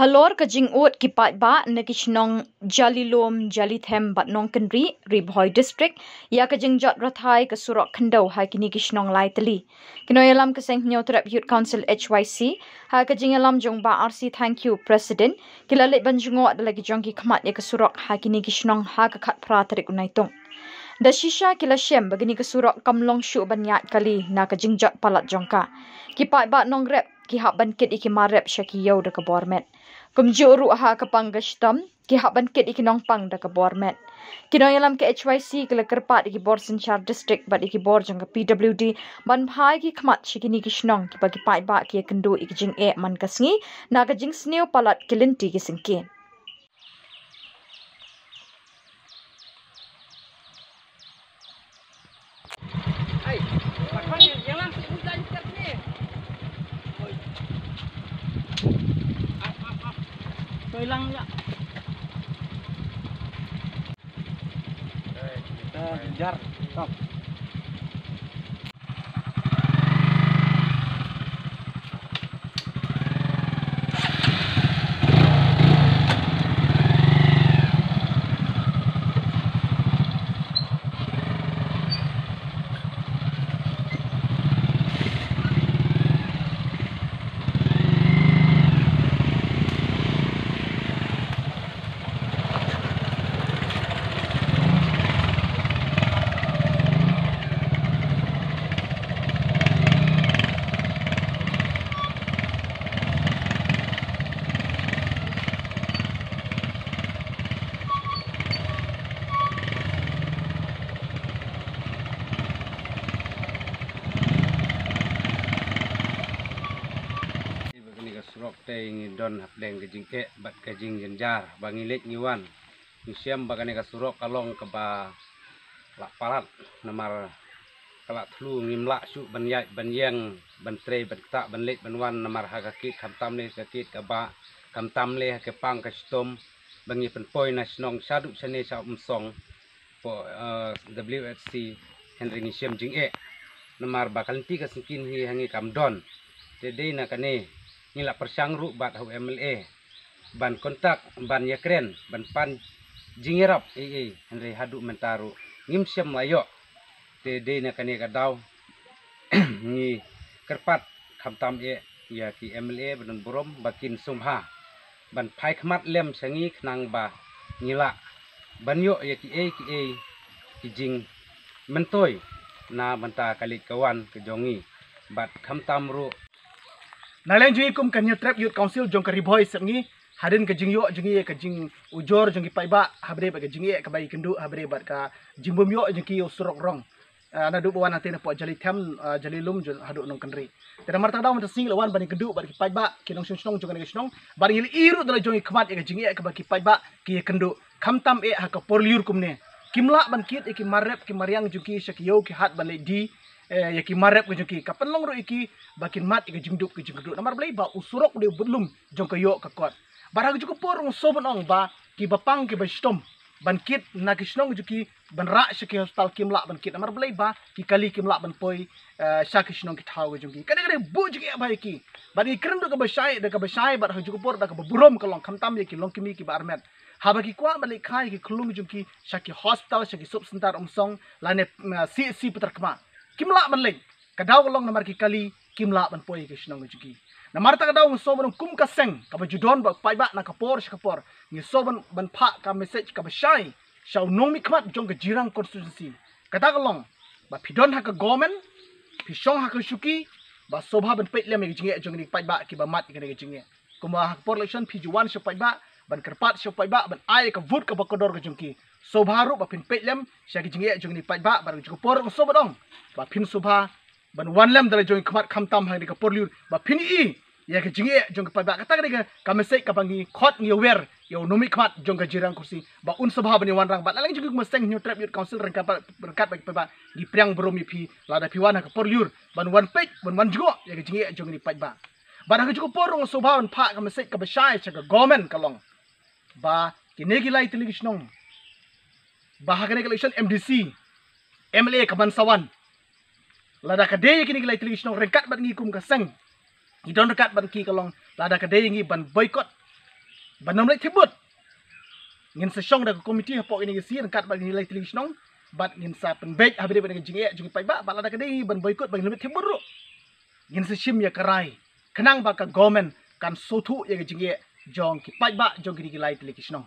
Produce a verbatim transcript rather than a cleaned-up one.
Halor ka jingud ki paidbah na ki shnong Jalilum, Jalithem bad Nongkynrih, Ri Bhoi District, ïa ka jingjot rathai ka surok khyndew ha kine ki shnong lai tylli. Ki nongïalam ka Seng Hynñiewtrep Youth Council H Y C, ha ka jingïalam jong Bah R C Thangkhiew, President, ki la leit ban jngoh da la ki jong ki khmat ïa ka surok ha kine ki shnong ha ka khatphra tarik u Naitung. Da shisha ki la shem ba kane ka surok kam long shuh ban ïaid kali na ka jingjot palat jong ka. Ki paidbah nongrep ki hap ban kit ïa ki mar rep sha ki ïew da ka bor met. Kumjuh ruh ha ka pang ka shitom ki hap ban kit ïa ki nongpang da ka bor met. Ki nongïalam ka H Y C ki la kyrpad ïa ki bor synshar district bad ïa ki bor jong ka P W D ban phai ki khmat sha kine ki shnong kiba ki paidbah ki ïakynduh ïa ki jingeh man ka sngi na ka jingsniew palat ki lynti ki syngkien. Ba kane ka surok te ngi don hapdeng ka jingeh bad ka jingjynjar ba ngi leit ngi wan. Ngi shem ba kane ka surok ka long kaba la palat namar ka la thlu, ngim lah shuh ban ïaid ban ïeng ban trei ban ktah ban leit ban wan namar ha ka kit khamtam lei ka kit kaba khamtam lei ha ka pang ka shitom ba ngi pynpoi na shnong shaduh shane sha Umsong po, eh, W H C, hynrei ngi shem jingeh namar ba ka lynti ka syngkien hi ha ngi kam don. Te dei na kane ngi la pyrshang ruh bad ha u M L A ban kontak ban ïakren ban pan jingïarap ei ei, hynrei haduh mynta ruh ngim shem la ïoh. Te dei na kane ka daw ngi kyrpad khamtam eh ïa ki M L A ba don burom ba kin sngewbha ban phai khmat lem sha ngi khnang ba ngi lah ban ïoh ïa ki ei ki ei ki jingmyntoi na bynta ka leit ka wan ka jong ngi bad khamtam ruh. Na liang jong ngi kum ka Hynñiewtrep Youth Council jong ka Ri Bhoi Sepngi, hadien ka jingïoh jong ngi ïa ka jingujor jong ki paidbah ha bynta bad ka jingeh kaba ïakynduh ha bynta bad ka jingbym ïoh jong ki ïa u surok rong. Ah, naduh ba wan hangtei napoh Jali Them, ah, Jali Lum jong haduh Nongkynrih. Te namar kata ka daw mynta sngi la wan ban ïakynduh bad ki paidbah, ki nongshong shnong jong kane ka shnong. Bad ngi la ïohi ruh da la jong ki khmat ïa ka jingeh kaba ki paidbah ki ïakynduh. Khamtam eh ha ka por lyiur kumne. Kim lah ban kit ïa ki mar rep ki mariang jong ki sha ki ïew ki hat ban leit die, eh, ïa ki mar rep ka jong ki. Ka pynlong ruh ïa ki ba kin mad ïa ka jingdup ka jingkyrduh. Namar balei ba u surok u dei u budlum jong ka ïoh ka kot. Bad ha ka juh ka por nga sngewbha ban ong ba kiba pang kiba shitom ban kit na ki shnong jong ki ban rah sha ki hospital kim lah ban kit. Namar balei ba ki kali kim lah ban poi, eh, sha ki shnong ki thaw ka jong ki. Kane kane buh jingeh bha ïa ki. Bad ngi kren da kaba shai, da kaba shai bad ha ka juh ka por da kaba burom ka long khamtam ïa ki longkmie kiba armet. Haba ki kwah ban leit kha ïa ki khyllung jong ki sha ki hospital, sha ki sub center Umsong lane, eh, C H C Patharkhmah, kim lah ban leit. Ka daw ka long namar ki kali kim lah ban poi ha ki shnong jong ki. Namar kata ka daw nga sngewbha ban ong kum ka seng kaba ju don bad paidbah na ka por sha ka por, ngi sngewbha ban, ban phah ka message kaba shai sha u nongmihkhmat jong ka Jirang constituency. Kata ka long ba phi don ha ka government, phi shong ha ka shuki, ba sngewbha ban peit lem ïa ka jingeh jong kine ki paidbah kiba mad ïa kane ka jingeh. Kumba ha ka por election phi ju wan sha paidbah ban kyrpad sha paidbah ban ai ka vote kaba kordor ka jong ki. Sngewbha ruh ba phin peit lem sha ka jingeh jong kine ki paidbah, bad ha ka juh ka por nga sngewbha ban ong ba phin sngewbha ban wan lem da la jong ki khmat khamtam ha kane ka por lyiur ba phin ïohi ïa ka jingeh jong ki paidbah. Kata ka dei ka, ka message kaba ngi khot ngi wer ïa u nongmihkhmat jong ka Jirang constituency ba un sngewbha ban ïa wanrah. Bad na liang jong ngi kum ka seng Hynñiewtrep Youth Council ryngkat bad, ryngkat bad ki paidbah ngi pdiang burom ïa phi lada phi wan ha ka por lyiur ban wan peit ban wan jngoh ïa ka jingeh jong kine ki paidbah. Bad ha ka juh ka por nga sngewbha ban phah ka message kaba shai sha ka government ka long ba kine ki lai tylli ki shnong ba ha kane ka election M D C, M L A ka ban sa wan. Lada ka dei ïa kine ki lai tylli ki shnong ryngkat bad ngi kum ka seng, ngi don ryngkat bad ki ka long lada ka dei ïa ngi ban boycott ban ym leit thep vote. Ngin sa shong da ka komiti hapoh ïa kine ki sngi ryngkat bad ïa ki lai tylli ki shnong bad ngin sa pynbeit ha ba dei bad ka jingeh jong ki paidbah bad lada ka dei ban boycott ban ym leit thep vote ruh ngin sa shim ïa ka rai khnang ba ka government kan sngewthuh ïa ka jingeh jong ki paidbah jong kine ki lai tylli ki shnong.